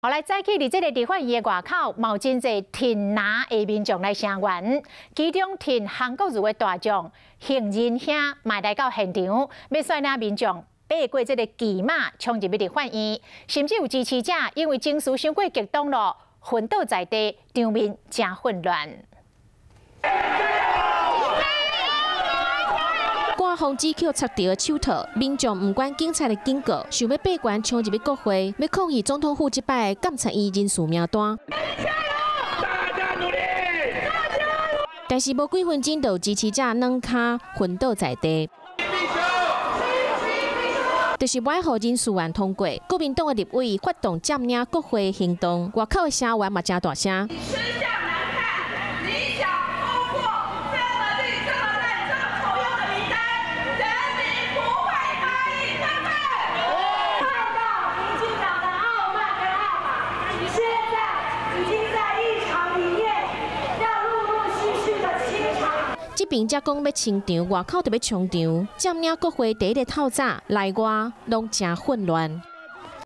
後來早起佇這个立法院的外口，嘛有真濟挺藍的民眾來聲援，其中挺韓國瑜的大將杏仁兄嘛來到現場，欲率領民眾爬過這个騎馬衝入去立法院，甚至有支持者因為情緒傷過激動咯，昏倒在地，場面誠混亂。掛防止去拆掉的手套，民眾毋管警察的警告，想欲爬懸衝入去國會，欲抗議總統府這擺監察院人事名單。大家努力！但是無幾分鐘，就有支持者軟跤昏倒在地。就是無愛予人事案通過，國民黨的立委發動佔領國會行動，外口的聲援嘛誠大聲。吃相難看，你想通過這麼綠、這麼爛、這麼醜樣的名單，人民不會答應，對不對？看到民進黨的傲慢跟傲馬，現在已經在議場裡面要陸陸續續的清場。這邊才講欲清場，外口就欲衝場，佔領國會第一个透早，內外攏誠混亂。